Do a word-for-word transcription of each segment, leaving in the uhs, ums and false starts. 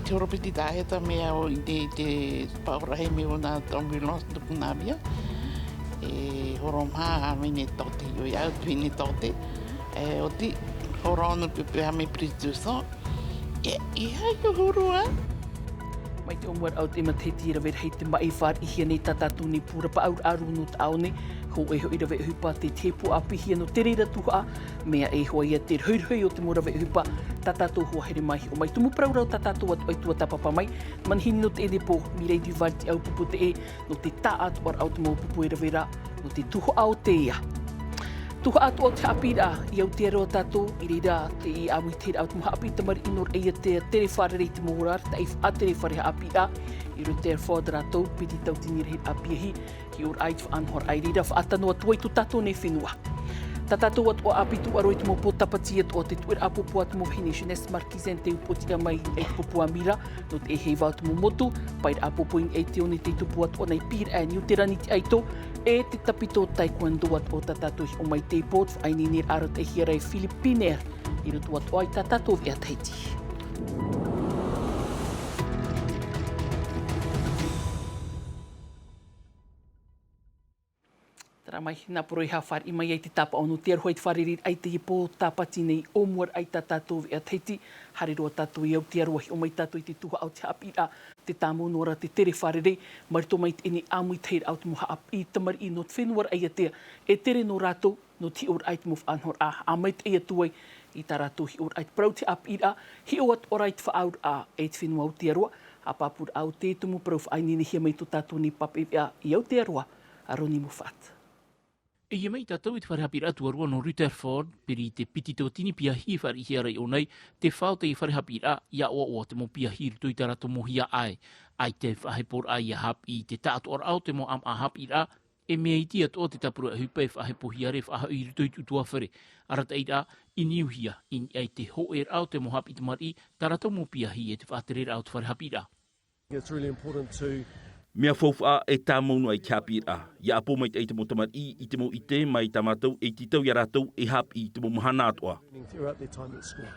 Te horopiti taʻata mea o i te, i te paʻoraʻa mai o nā ambulance tupu nā via. E horo maha a mene tote, io i au te mene tote. E oti, horo anu pepe a me prituso. E, e hai o horo a. Mai te ʻōmuaraʻa o te matahiti i rave rahi te maʻi e fāriʻihia nei tā tātou nei pū rapaʻauraʻa rū nō te ao nei. Hōʻē hoʻi rave ʻohipa te tēpū ʻāpīhia nō te reira tuhaʻa. Mea e hoa ia te rohirohi o te mau rave ʻohipa tā tātou hoa here mai hiʻo mai tumu parau rau tā tātou atu ai tua tāpapa mai. Manihini nō teie nei pō, Mireille Duval te ʻaupupu teie, nō te taʻatoʻaraʻa o te mau pupu e rave ra, nō te tuhaʻa o teie. Tuhaʻa atoʻa o te haʻapiʻiraʻa i Aotearoa tātou, i reira te ʻāmuitahiraʻa o te mau haʻapiʻi tamariʻi nō Raʻiātea tere fārerei i te mau oraraʻa, taʻi faʻatere fare haʻapiʻiraʻa, i Rutherford rātou, piti tauatini rahiraʻa piahi, hiʻoraʻa i te faʻanahoraʻa i reira, faʻatano atu ai tō tātou nei fenua. Tā tātou atoʻa ʻāpī tūʻaro i te mau pō tāpati atoʻa te tuʻeraʻa pōpō a te mau vahine Jeunesse Marquisane tei upoʻotiʻa mai ai te pōpō a Mira, nō te ʻēheva o te mau motu, paeraʻa pōpō i niʻa i te one tei tupu atu ʻana i Pīraʻe, Niu Tirani te ʻaito, e te tāpito taekwondo atoʻa tā tātou hiʻo mai teie pō, te faʻaineineraʻa arataʻihia ra e Philippe Piner, i roto atoʻa i tā tātou veʻa Tahiti. Terā mai, nā poro e haʻafāriʻi mai ai te tāpaʻo nō te aroha i te fārereiraʻa i teie pō tāpati nei ʻōmuaraʻa i tā tātou veʻa Tahiti, haere roa tātou i Aotearoa, hiʻo mai tātou i te tuhaʻa o te haʻapiʻiraʻa, te tāmau noa ra te tere fārerei, mai roto mai i teie nei ʻāmuitahiraʻa o te mau haʻapiʻi tamariʻi nō te fenua Raʻiātea, e tere nō rātou, nō te hiʻoraʻa i te mau faʻanahoraʻa, ʻa maitaʻi atu ai i tā rātou hiʻoraʻa i te parau te haʻapiʻiraʻa, hiʻo atoʻa ra i te faʻaauraʻa e te fenua Aotearoa, ʻa pāpūraʻa o te tumu parau faʻaineinehia mai tō tātou nei pape veʻa i Aotearoa, a Roni Moffat. E ʻia mai tātou i te fare haʻapiʻiraʻa tuarua nō Rutherford, piri i te piti tauatini piahi e fāriʻihia ra i ʻō nei, te fā o teie fare haʻapiʻiraʻa, ʻia ʻoaʻoa te mau piahi i roto i tā rātou mau hiaʻai. ʻAita e faʻaheporaʻa ʻia haʻapiʻi i te taʻatoʻaraʻa o te mau ʻāmaʻa haʻapiʻiraʻa, e mea iti atoʻa te tāpura ʻohipa e faʻahepohia ra e faʻahoʻi i roto i te ʻutuāfare. Arataʻiraʻa, i niuhia i niʻa i te hōʻēraʻa o te mau haʻapiʻi tamariʻi, tā rātou mau piahi e te faʻatereraʻa o te fare haʻapiʻiraʻa. It's really important to Mea faufaʻa e tāmau noa i te haʻapiʻiraʻa. ʻIa ʻapo maitaʻi te mau tamariʻi i te mau ʻite mai tā mātou e tītau ia rātou e haʻapiʻi i te mau mahana atoʻa. Learning throughout their time at school.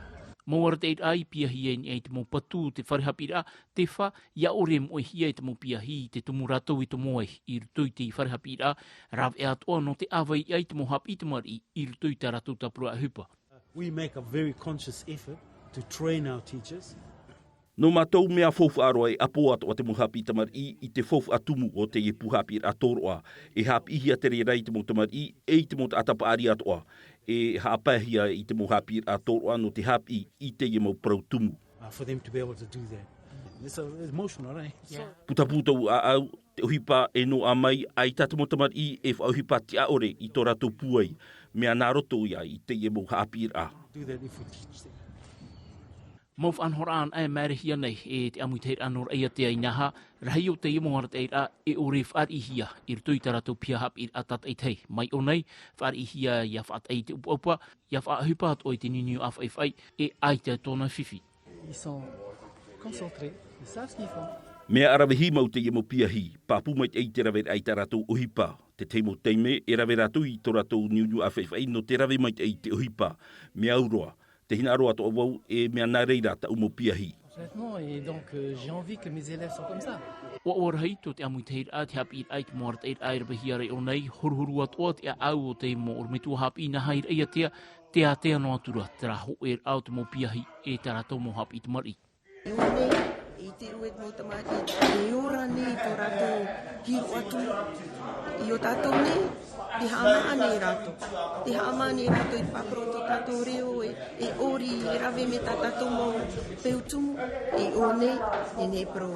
Mau arataʻiraʻa i piahi ai i niʻa i te mau patu o te fare haʻapiʻiraʻa, te fā, ʻia ʻore e moʻehia e te mau piahi i te tumu rātou e tomo ai i roto i te fare haʻapiʻiraʻa, rāveʻa atoʻa nō te ʻāvai ai te mau haʻapiʻi tamariʻi i roto i tā rātou tāpura ʻohipa. We make a very conscious effort to train our teachers. Nō mātou mea faufaʻa roa e ʻapo atoʻa te mau haʻapiʻi tamariʻi i te faufaʻa tumu o teie pū haʻapiʻiraʻa tōroʻa, e haʻapiʻihia te reira i te mau tamariʻi, e i te mau taʻata paʻari atoʻa, e haʻapaehia i te mau haʻapiʻiraʻa tōroʻa nō te haʻapiʻi i teie mau parau tumu. Uh, for them to be able to do that. It's, uh, emotional, eh? So Putapū tōʻu ʻāʻau, te ʻohipa e noaʻa mai, ʻaita te mau tamariʻi e faʻaʻohipa tiʻa ʻore i tō rātou pūai, mea nā roto ia i teie mau haʻapiʻiraʻa. Do that if we teach them. Mau faʻanahoraʻa anaʻe e maerehia nei e te ʻāmuitahiraʻa nō Raʻiātea Inaha, rahi o teie mau arataʻiraʻa e ʻore e fāriʻihia i roto i tā rātou piha haʻapiʻiraʻa tātaʻitahi. Mai ʻō nei, fāriʻihia ʻia faʻataʻi i te ʻupaʻupa, ʻia faʻaʻohipa atoʻa i te niuniu ʻāfaʻifaʻi, e ʻaita tōna fifi. Ils sont concentrés, ils savent ce qu'ils font. Mea ʻaravihi mau teie mau piahi, pāpū maitaʻi i te raveraʻa i tā rātou ʻohipa. Te tahi mau taime, e rave rātou i tō rātou niuniu ʻāfaʻifaʻi nō te rave maitaʻi i te ʻohipa. Mea au roa, te hinaʻaro atoʻa vau, e mea nā reira tāʻu mau piahi. Complètement, et donc, euh, j'ai envie que mes élèves soient comme ça. ʻOaʻoa rahi tō te ʻāmuitahiraʻa, te haʻapiʻiraʻa i te mau arataʻiraʻa e ravehia ra i ʻō nei, horuhoru atoʻa te ʻāʻau o te mau ʻorometua haʻapiʻi Inaha i Raʻiātea, te ātea noa atu ra terā hōʻēraʻa o te mau piahi e tā rātou mau haʻapiʻi tamariʻi. I ʻō nei, i te rue te mau tamariʻi, e ora nei tō rātou hiroʻa tumu. I ō tātou nei, te haʻamā nei rātou. Te haʻamā nei rātou i te pāporo tō tātou reo e, e ʻori, e rave mai tā tātou mau peu tumu. I ʻō nei, e nei parau,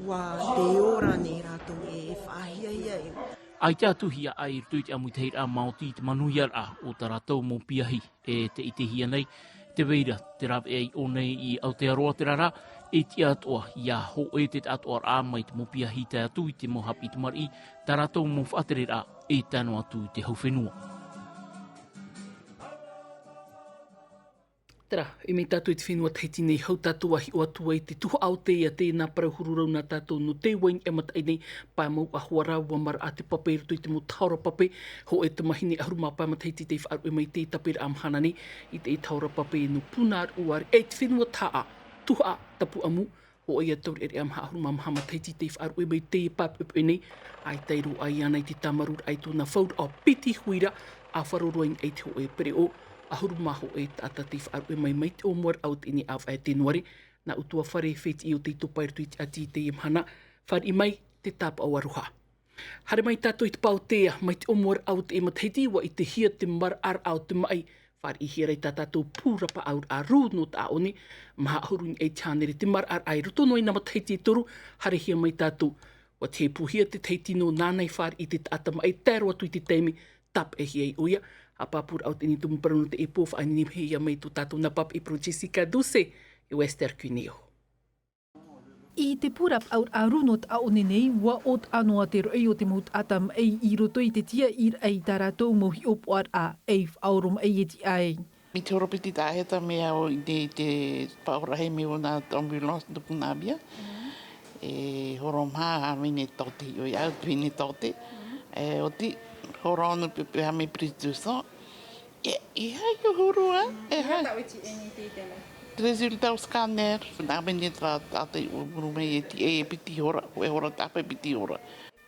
ʻua te ora nei rātou e faʻahiahia e. ʻAita atu hia ʻai i roto i te ʻāmuitahiraʻa maoti i te manuiaraʻa o tā rātou mau piahi. E te ʻitehia nei, te reira, te rāveʻa i ʻō nei i Aotearoa terā rā, e tiʻa atoʻa, ʻia hōʻē te taʻatoʻaraʻa mai te mau piahi tae atu i te mau haʻapiʻi tamariʻi, tā rātou mau faʻatereraʻa, e tae noa atu i te hau fenua. Terā, e mai tātou i te fenua Tahiti nei, hau tātou ʻa hiʻo atu ai te tuhaʻa o teie, tē nā parau huru rau nā tātou nō te ua i niʻa mataʻi nei, pae mau ʻahuara, ua maraʻa te pape i roto i te mau tahora pape, hōʻē tamahine ʻahuru mā pae matahiti tei faʻaruʻe mai i te taperaʻa mahana nei, i te tahora pape nō Punaauia, e te fenua Tahaʻa, tuhaʻa, Tapuaʻamu, ʻO ia taureʻareʻa maha ʻahuru mā maha matahiti tei faʻaruʻe mai teie pāpeʻapeʻa nei, ʻaita i roaʻa iāna i te tāmarū raʻa i tōna fauraʻa piti huira, ʻa faʻaroʻo i niʻa i te hōʻē pereʻoʻo, ʻahuru mā hōʻē taʻata tei faʻaruʻe mai, mai te ʻōmuaraʻa o teie nei ʻāvaʻe Tenuare, nā ʻUtuāfare Fetiʻi o tei topa i roto i te ʻati i teie mahana, fāriʻi mai te tāpaʻo aroha. Haere mai tātou i te paotea, mai te ʻōmuaraʻa o teie matahiti, ʻua ʻitehia te maraʻaraʻa o te maʻi, fāriʻihia ra i tā tātou pū rapaʻauraʻa rū nō Taʻaone, maha ʻahuru i niʻa i te hānere te maraʻaraʻa i roto noa i nā matahiti e toru, haerehia mai tātou. ʻUa tihepuhia te tahi tino nāna i fāriʻi i te taʻata maʻi, tae roa atu i te taime tāpeʻahia ai ʻoia. Haʻapāpūraʻa o teie nei tumu parau nō teie pō, faʻaineinehia mai tō tātou nā pāpaʻi parau Jessica Doucet, e Western Cuneo. I te pū rapaʻauraʻa rū nō Taʻaone nei, ʻua ʻōtaʻa noa te roʻi o te mau taʻata maʻi i roto i te tiaʻiraʻa i tā rātou mau hiʻopoʻaraʻa, ei faʻaoromaʻi e tiʻa ai. Mai te hora piti tāʻaheta mea au i te, i te paʻoraʻa hei mea o nā ambulance nō Punavia. E horo maha a mene taote, ʻo ia au te mene taote. E oti, horo ono pepe a me prise de sang. E, e hai o horo, e? E hai. Résultat o scanner. Nā mene tā, tā te ʻōmuru mai e ti, e piti hora, e hora tāpē piti hora.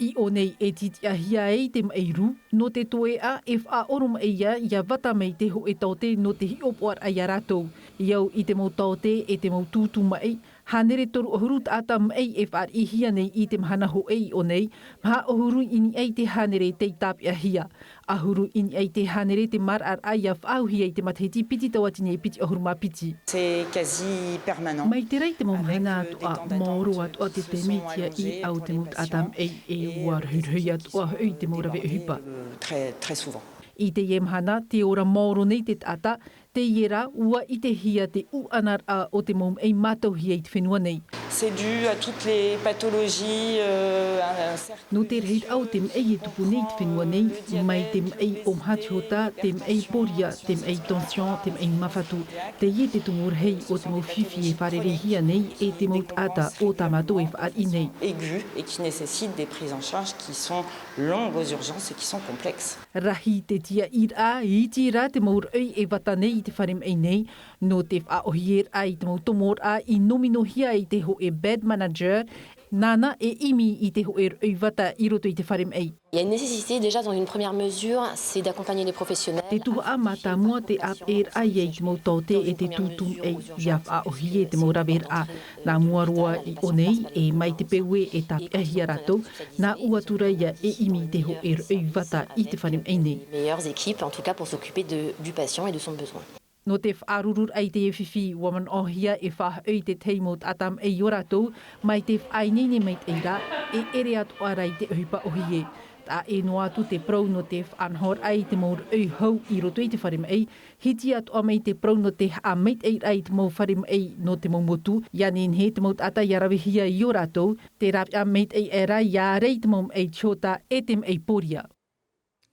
I ʻō nei e tītiʻahia ai te maʻi rū, nō te toeʻa e faʻaoromaʻi ia, ia vata mai te hōʻē taote nō te hiʻopoʻaraʻa ia rātou. I au i te mau taote e te mau tūtū maʻi, hānere toru ʻahuru taʻata maʻi e fāriʻihia nei i te mahana hōʻē i ʻō nei, maha ʻahuru i niʻa i te hānere tei tāpeʻahia. ʻAhuru i niʻa i te hānere te maraʻaraʻa ia faʻaauhia i te matahiti piti tauatini e piti ʻahuru mā piti. C'est quasi permanent. Mai te reira i te mau mahana atoʻa, maoro atoʻa te taime i te tiaʻiraʻa o te mau taʻata maʻi, e ʻua rohirohi atoʻa hoʻi te mau rave ʻohipa. Euh, très, très souvent. I teie mahana, tē ora maoro nei te taʻata, teie rā, ʻua ʻitehia te ʻuʻanaraʻa o te mau maʻi mātauhia i te fenua nei. C'est dû à toutes les pathologies, euh, incertaines. Nō te rahiraʻa o te maʻi e tupu nei i te fenua nei, mai te maʻi ʻōmaha tihota, te maʻi pōria, te maʻi tension, te maʻi māfatu. Teie te tumu rahi o te mau fifi e fārereihia nei e te mau taʻata o tā mātou e fāriʻi nei. Aigus et qui nécessitent des prises en charge qui sont longues aux urgences et qui sont complexes. Rahi te tiaʻiraʻa, iti rā te mau roʻi e vata nei i te fare maʻi nei, nō te faʻaʻohiparaʻa i te mau tomoraʻa i nōminohia ai te hōʻē bed manager, nāna e ʻimi i te hōʻē roʻi vata i roto i te fare maʻi. Il y a une nécessité déjà dans une première mesure, c'est d'accompagner les professionnels. Te tuhaʻa mātāmua te ʻāpeʻeraʻa i te mau taote e te tūtū maʻi, ia faʻaʻohie te mau raveraʻa. Nā mua roa i ʻō nei, e mai te peu ē e tāpeʻahia rātou, nā ʻō atu ra ia e ʻimi i te hōʻē roʻi vata i te fare maʻi nei. Meilleures équipes, en tout cas, pour s'occuper de, du patient et de son besoin. Nō te faʻarururaʻa i teie fifi, ʻua manaʻohia e faʻahoʻi i te tahi mau taʻata maʻi i ō rātou, mai te faʻaineine maitaʻi ra, e ʻere atoʻa ra i te ʻohipa ʻōhie. Taʻa ʻē noa atu te parau nō te faʻanahoraʻa i te mau roʻi hau i roto i te fare maʻi, hiti atoʻa mai te parau nō te haʻamaitaʻiraʻa i te mau fare maʻi nō te mau motu, ia nehenehe te mau taʻata ia ravehia i ō rātou, te rāveʻa maitaʻi aʻera ia ʻere i te mau maʻi tihota e te maʻi pōria.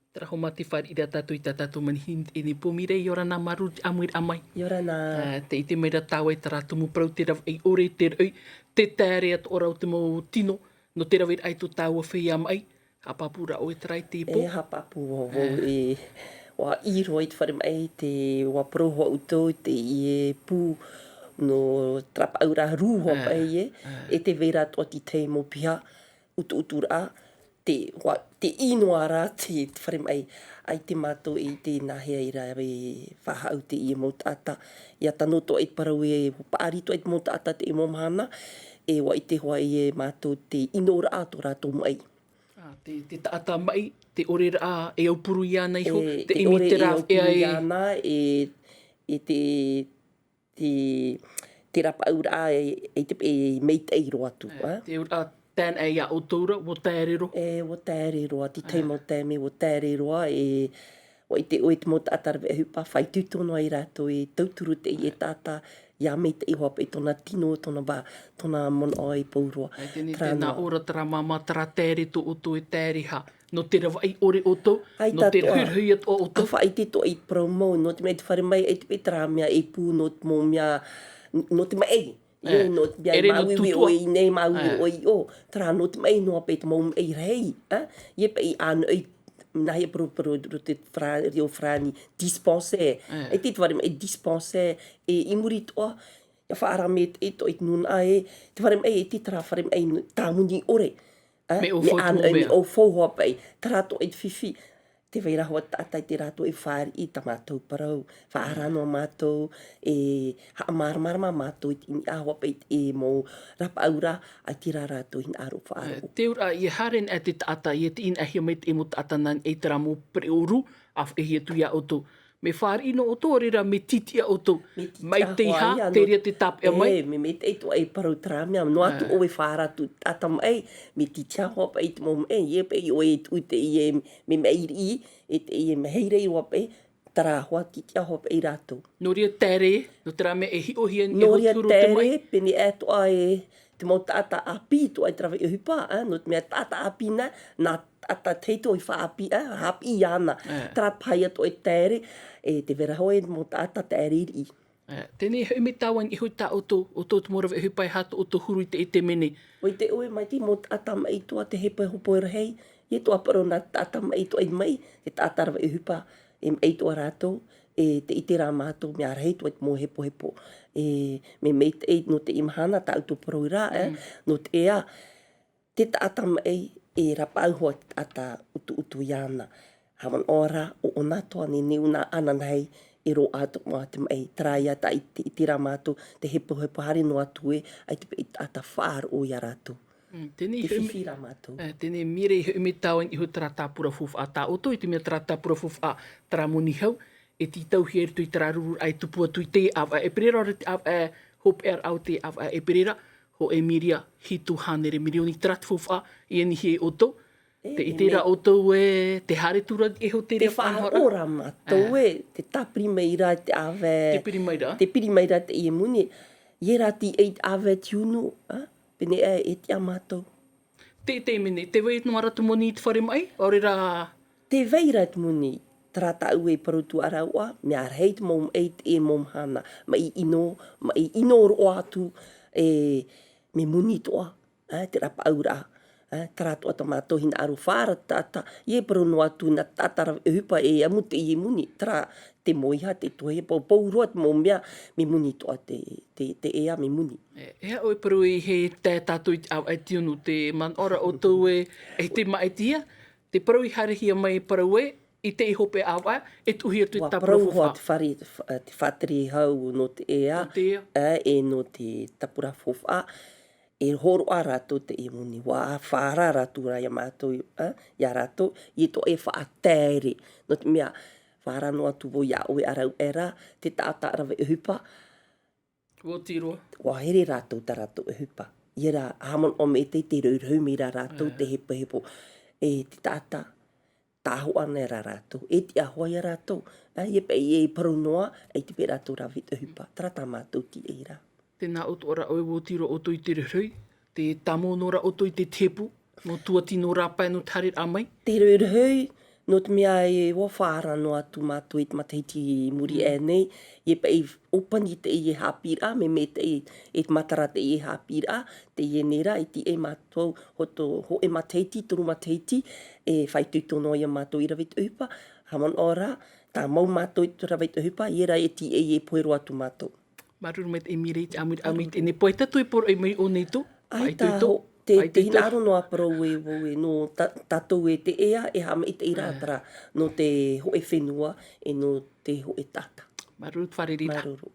Terā hoʻi mā te fāriʻi ra tātou i tā tātou manihini i teie nei pō. Mireille, ʻia ora na, māuruuru i te ʻāmuiraʻa mai. ʻIa ora na. Ā, tē ʻite mai ra tāua i terā tumu parau, te rave ʻore, te roʻi, te taere atoʻa ra o te mau tino, nō te raveraʻa i tō tāua feiā maʻi. Haʻapāpū ra ʻoe terā i te pō? E, haʻapāpū vau, vau, e, ʻua ʻī roa i te fare maʻi, te, ʻua parau hoʻi ʻoutou i teie pū nō te rapaʻauraʻa rū hoʻi paʻi, e, e tē vai ra atoʻa te tahi mau piha, utuuturaʻa, te, ʻua, te ʻī noa ra te, te fare maʻi, ʻaita mātou e ʻite nāhea i rave faʻahou teie mau taʻata. ʻIa tano atoʻa i te parau e, paʻari atoʻa i te mau taʻata teie mau mahana, e ʻua ʻite hoʻi e mātou te ʻinoraʻa o tō rātou maʻi. Ā, te, te taʻata maʻi, te ʻoreraʻa e aupuru iāna iho, e, te ʻimi, te rāveʻa e, e te, te, te rapaʻauraʻa e, e te, e maitaʻi roa atu, ā, ā? Te auraʻa tāna ia ʻoutou ra, ʻua taere roa. E, ʻua taere roa, te tahi mau taime, ʻua taere roa, e, ʻua ʻite ʻoe te mau taʻata rave ʻohipa, faʻaitoito noa ai rātou e tauturu teie taʻata, ia maitaʻi hoʻi paʻi tōna tino, tōna vā, tōna manaʻo e pou roa. Ai, teie nei, terā nā ʻō ra, terā māmā, terā taere tō ʻoutou e taere hā. Nō te rave ʻore ʻoutou, nō te rohirohi atoʻa ʻoutou. ʻA faʻaʻite atoʻa i te parau mau, nō te mea i te fare maʻi, ʻaita paʻi terā mea e pū nō te mau mea, nō te maʻi. ʻĒ. Nō te mea i māuiui ʻoe i ʻō nei, māuiui ʻoe i ʻō. Terā nō te maʻi noa paʻi te mau maʻi rahi, ā? ʻIa paʻi ʻānoʻi, nāhea parau, parau, parau te Farā-, reo farāni, dispensaire. ʻĒ. ʻAita te fare maʻi dispensaire, e i muri atoʻa, Ia faʻaara mai te ʻaito i te nūnaʻa e, te fare maʻi e te terā fare maʻi tāmoni ʻore. Ā, me ʻōfau te mau mea. Me ʻōfau hoʻi paʻi, terā atoʻa i te fifi. Tē vai ra hoʻi te taʻata i te rātou e fāriʻi i tā mātou parau. Faʻaara noa mātou, e haʻamāramarama mātou i te ʻiniʻa hoʻi paʻi e mau rapaʻauraʻa, ʻaita rā rātou hinaʻaro faʻaroʻo. Te auraʻa, ʻia haere anaʻe te taʻata, ʻia tiʻi anaʻe mai te mau taʻata nā niʻa i terā mau pereʻoʻo, ʻa faʻaʻite atu iā ʻoutou. Mea fāriʻi noa ʻoutou, ʻaore rā, mea tītiʻa ʻoutou. Mea tītiʻa mai te hoʻi, ʻā, te reira tē tāpeʻa mai. E, mea, mea te ʻaito e parau terā mea, noa atu ʻoe e faʻaara atu te taʻata maʻi, mea tītiʻa hoʻi paʻi te mau maʻi, ʻia paʻi ʻoe e tuʻu i teie, mea maʻi riʻi, e teie mea haere hoʻi paʻi, terā hoʻi tītiʻa hoʻi paʻi rātou. Nō reira taere, nō terā mea e hiʻohia e hōturu te maʻi. Nō reira taere, pēnei atoʻa e, te mau taʻata ʻāpī atoʻa i te rave ʻohipa, ā, nō te mea taʻata ʻāpī nā, nā taʻata te ʻaito i faʻaʻāpī, ā, haʻapiʻi iāna. Ā. Terā paʻi atoʻa e taere, e tē vai ra hoʻi te mau taʻata taere riʻi. Ā, teie hoʻi mea tāvana iho tā ʻoutou, ʻoutou te mau rave ʻohipa e aha tō ʻoutou huru i te, i te mea nei. ʻOia ʻoe, mai te mau taʻata maʻi atoʻa te hepohepo rahi, ʻia atoʻa parau nā taʻata maʻi atoʻa i maʻi, te taʻata rave ʻohipa, e maʻi atoʻa rātou, e tē ʻite ra mātou, mea rahi atoʻa te mau hepohepo. E, mea maitaʻi nō teie mahana, tā ʻoutou parau ra, ē, nō te ea, te taʻata maʻi, e rapaʻau hoʻi te taʻata ʻutuʻutu iāna. Haʻamanaʻo ra, ʻoʻona atoʻa nei, nā ʻō ananahi, e roaʻa atoʻa te maʻi, terā ia tā ʻoe e ʻite ra mātou, te hepohepo haere noa atu ē, ʻaita paʻi taʻata faʻaroʻo iā rātou. Mm, teie hoʻi mea, fifi ra mātou. Ā, teie mea rā hoʻi mea tāvana iho terā tāpura faufaʻa tā ʻoutou, i te mea terā tāpura faufaʻa, terā moni hau, e tītauhia i roto i terā rururaʻa e tupu atu i teie ʻāvaʻe ʻēperēra, ʻaore te ʻāvaʻe hopeʻa ra, ʻo te ʻāvaʻe ʻēperēra, hōʻē miria hitu hānere mirioni terā te faufaʻa, i ʻanihia e ʻoutou. E, tē ʻite ra ʻoutou ē, tē haere atu ra e hōtēria faʻanahoraʻa. Tē faʻaroʻo ra mātou ē, tē tāpiri mai ra te ʻāvaʻe. Tē piri mai ra. Tē piri mai ra teie moni. ʻIa rā tīaʻi te ʻāvaʻe tiunu, ā, pēnei ā e tiʻa mātou. Te, te mea nei, tē vai noa ra te moni i te fare maʻi, ʻaore rā. Tē vai ra te moni, terā tāʻu e parau atu ra ʻoia, mea rahi te mau maʻi i teie mau mahana, maʻi ʻino, maʻi ʻino roa atu, e, mea moni atoʻa, ā, te rapaʻauraʻa, ā, terā atoʻa tā mātou hinaʻaro faʻaara te taʻata, ʻia parau noa atu nā taʻata rave ʻohipa e ʻamu teie moni, terā te mau iha, te tuahia, pou, pou roa te mau mea, mea moni atoʻa te, te, te ea, mea moni. E, e aha ʻoe e parau ē, e tae tātou i te ʻāvaʻe tiunu, tē manaʻo ra ʻoutou ē, e te maʻitihia, te parau i haerehia mai e parau ē, i teie hopeʻa ʻāvaʻe, e tuʻuhia atu te tāpura faufaʻa. ʻUa parau hoʻi te fare, te fa-, te fātere hau nō te ea, nō te ea, ā, e nō te tāpura faufaʻa, e hōroʻa rātou teie moni, ʻua faʻaara rātou ra iā mātou, ā, iā rātou, ʻia atoʻa e faʻataere. Nō te mea, faʻaara noa atu vau iā ʻoe ʻāraʻuʻera, te taʻata rave ʻohipa, Voti roa. ʻUa here rātou tā rātou ʻohipa. ʻIa rā, haʻamanaʻo maitaʻi te rohirohi mai ra rātou, ā, te hepohepo. E te taʻata, tāhoʻa nei rā rātou. E tiʻa hoʻi ia rātou. Ā, ʻia paʻi e parau noa, ʻaita paʻi rātou rave i te ʻohipa. Terā tā mātou tīaʻi ra. Tēnā ʻoutou ra ʻoe, voti roa ʻoutou i te rohirohi. Tē tāmau noa ra ʻoutou i te tepu. Nō tuati, nō rāpae, nō te haereraʻa mai. Te rohirohi, nō te mea e ʻua faʻaara noa atu mātou i te matahiti i muri aʻe nei, ʻia paʻi ʻōpani teie haʻapiʻiraʻa, mea maitaʻi e matara teie haʻapiʻiraʻa, teie nei rā, e tīaʻi mātou, hōʻē matahiti, toru matahiti, e faʻaitoito noa ia mātou i rave i te ʻohipa, haʻamanaʻo ra, tāmau mātou i te rave i te ʻohipa, ʻia rā e tīaʻi e pohe roa atu mātou. Māuruuru maitaʻi Mireille i te ʻāmuiraʻa mai i teie nei pō. ʻAita atu e poroʻi mai ʻō nei tō. ʻAita, ʻaita atu. Te, te hinaʻaro noa parau e vau e nō tā-, tātou e te ea e haʻamaitaʻi ra terā, nō te hōʻē fenua e nō te hōʻē taʻata. Māuruuru te fārereiraʻa. Māuruuru.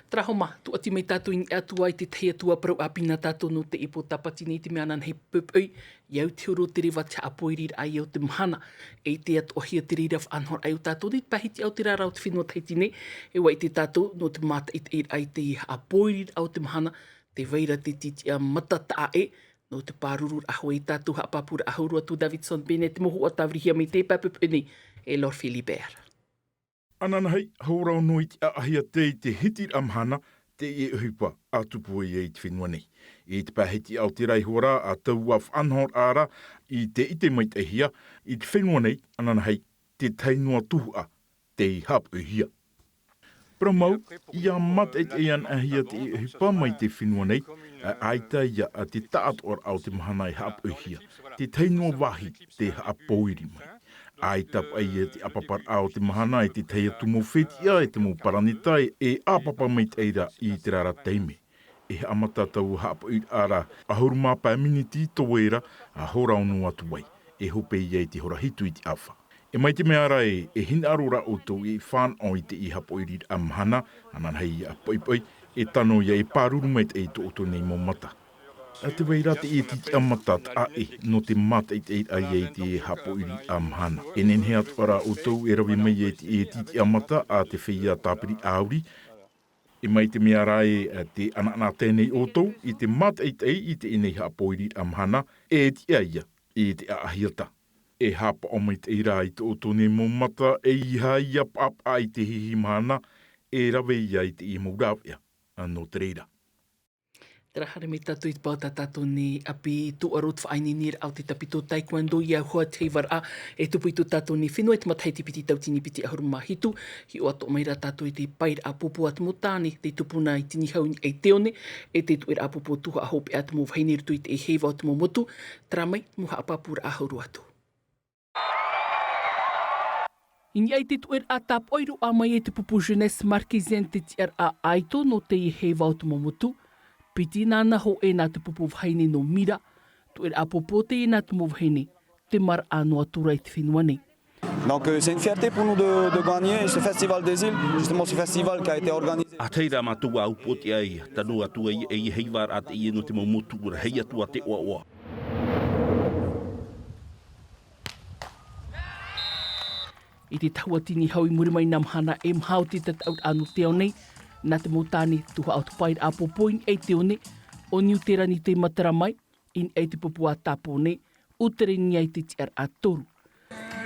Terā hoʻi mā, tūʻati mai tātou i niʻa atu ai i te tahi atu ā parau ʻāpī nā tātou nō teie pō Tāpati nei, te mea ananahi poʻipoʻi, ʻia au te huru o te reva te haʻapōiriraʻa ia o te mahana, e ʻite atoʻahia te reira faʻanahoraʻa ia o tātou nei, te pāhiti ʻaore rā o te fenua Tahiti nei, e ʻua ʻite tātou nō te mātaʻitaʻiraʻa i te haʻapōiriraʻa o te mahana, tē vai ra te tītiʻa matataʻa ē, nō te pārururaʻa hoʻi tātou haʻapāpūraʻa hau roa atu Davidson Bennett, te mau hōhoʻa tāvirihia mai i teie pae poʻipoʻi nei, e Lord Philibert. Ananahi, hōroʻa noa i te ʻaʻahia tei te hitiraʻa mahana, teie ʻohipa, ʻa tupu ai i te fenua nei. I te pāhiti ʻaore rā iho rā, ʻa taua faʻanahoraʻa ra, i te ʻite maitaʻihia, i te fenua nei, ananahi, te tahi noa tuhaʻa, tei haʻapoʻihia. Parau mau, ʻia mātaʻitaʻi anaʻe hia teie ʻohipa mai te fenua nei, ʻa, ʻaita ia, ʻa te taʻatoʻaraʻa o te mahana e haʻapoʻihia. Te tahi noa vāhi, tei haʻapōiri mai. ʻAita paʻi ia te ʻāpaparaʻa o te mahana e te tahi atu mau fetiʻa e te mau paraneta e ʻāpapa maitaʻi ra i terā rā taime. E haʻamata taua haʻapoʻiraʻa ra ʻahuru mā pae miniti toe ra, ā hora ono atu ai, e hope ia i te hora hitu i te ʻāfa. E mai te mea ra ē, e hinaʻaro rā ʻoutou i fānaʻo i teie haʻapoʻiraʻa mahana, ananahi ia poʻipoʻi, e tano ia e pāruru maitaʻi i tō ʻoutou nei mau mata. ʻA te vai ra teie tītiʻa mata taʻa ʻē nō te mātaʻitaʻiraʻa i te haʻapoʻiraʻa mahana. E nehenehe atoʻa rā ʻoutou e rave mai i teie tītiʻa mata a te feiā tāpiri ʻāuri. E mai te mea ra ē, te ʻanaʻanatae nei ʻoutou i te mātaʻitaʻi i teie nei haʻapoʻiraʻa mahana, e tiʻa ia i te ʻaʻahiata. E haʻapaʻo maitaʻi rā i tō ʻoutou nei mau mata, ʻeiaha ia paʻapaʻa i te hihi mahana, e rave ia i teie mau rāveʻa nō te reira. Terā haere mai tātou i te pae o tā tātou nei ʻāpī, tūʻaro te faʻaineineraʻa o te tāpiti taekwondo i auhau te heivaraʻa e tupu i tō tātou nei fenua i te matahiti piti tauatini piti ʻahuru mā hitu. Hiʻo atoʻa mai rā tātou i te paeraʻa pōpō a te mau tāne, tei tupu na i Tinihau i niʻa i te one, e te tuʻeraʻa pōpō tuhaʻa hopeʻa te mau vahine i roto i te heiva o te mau motu. Terā mai te mau haʻapāpūraʻa hau roa atu. I niʻa i te tuʻeraʻa tāpoʻi roa mai e te pupu Jeunesse Marquisienne te tiʻaraʻa ʻaito nō teie heiva o te mau motu. Piti nāna hōʻē nā te pupu vahine nō Mira, tuʻeraʻa pōpō teie nā te mau vahine, te maraʻa noa atu ra i te fenua nei. Donc, euh, c'est une fierté pour nous de, de gagner ce festival des îles, justement ce festival qui a été organisé. ʻA tahi rā mātou ʻua upoʻotiʻa ia, tano atu ai, e heivaraʻa teie nō te mau motu, ʻua rahi atu ā te ʻoaʻoa. I te tahua Tinihau i muri mai nā mahana e maha o te tataʻuraʻa nō te ao nei, nā te mau tāne tuhaʻa o te paeraʻa pōpō i niʻa i te one, o Niu Terani tei matara mai, i niʻa i te pupu a Tāpō nei, ʻUterenia i te tiʻaraʻa toru.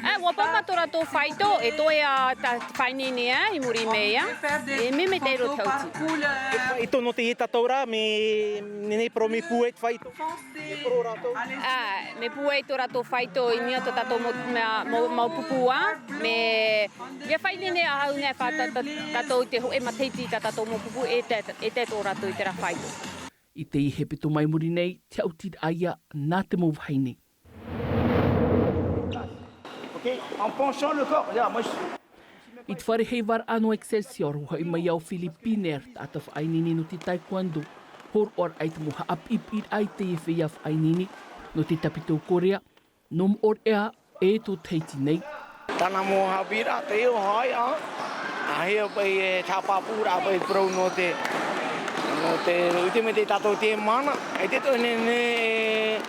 E, ʻua pāpā tō rātou faito, e toe ā tā faʻaineine ā, i muri mai ā. E mea maitaʻi roa te hauti. Faito nō teie tatau rā, mea, nehenehe parau mea pūai te faito. Mea parau rātou. Ā, mea pūai tō rātou faito i niʻa i tō tātou mau, mea, mau, mau pupu ā, mea, ʻia faʻaineine ā, ʻaore nei e faʻa-, tā, tā, tātou i te hōʻē matahiti tā tātou mau pupu e tae, e tae tō rātou i terā faito. I teie hepetoma i muri nei, te haʻutiraʻa ia nā te mau vahine. Ok, en penchant le corps, regarde, moi, je suis I te fare heivaraʻa nō Excelsior, ʻua hoʻi mai ā ʻo Philippe Piner, taʻata faʻaineine nō te taekwondo, hōroʻaraʻa i te mau haʻapiʻipiʻiraʻa i teie feiā faʻaineine, nō te tāpiti o Korea, nō Moʻorea, e tō Tahiti nei. Tāna mau haʻapiʻiraʻa, te iʻoa ia, ā, ʻahia paʻi e haʻapāpūraʻa paʻi parau nō te, nō te, ʻite mai tātou te mana, e te toe nehenehe e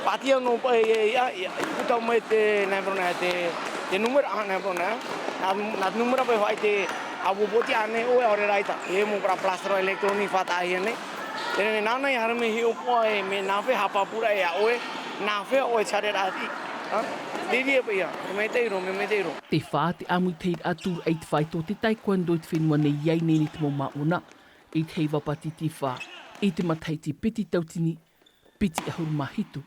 pātia noa paʻi e, ia, ia, i puta mai te, nā parau nā, te, te numera, ā, nā parau nā, nā, nā te numera paʻi faʻaʻite, ʻa upoʻotiʻa ānei ʻoe, ʻaore rā ʻaita, e mau parau plastron électronique faʻataʻahia nei. Teie nei, nāna i haere mai hiʻopoʻa e, mea nāfea haʻapāpūraʻa ia ʻoe, nāfea ʻoe te haereraʻa ati, ā? Te reira paʻi ia, mea maitaʻi roa, mea maitaʻi roa. Te fā te ʻāmuitahiraʻa tūraʻi i te faito o te taekwondo i te fenua nei i ʻō nei i te mau māʻona, i te heiva pātiti fā, i te matahiti piti tauatini piti ʻahuru mā hitu.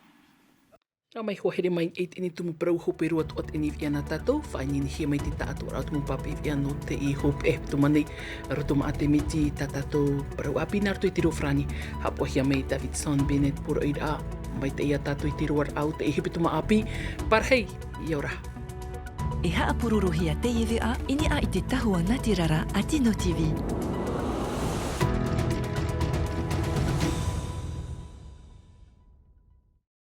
Nā mai, ʻua here mai i teie nei tumu parau hope roa atoʻa teie nei veʻa nā tātou, faʻaineinehia mai te taʻatoʻaraʻa o te mau pāpaʻi veʻa nō teie hopeʻa hepetoma nei, roto maʻa te miti tā tātou parau ʻāpī nā roto i te reo farāni, haʻapaʻohia mai e Davidson Bennett poroʻi ra, maitaʻi ia tātou i te roaraʻa o teie hepetoma ʻāpī, pārahi, ʻia ora. E haʻapurorohia teie veʻa i niʻa i te tahua nātirara a Tino TV.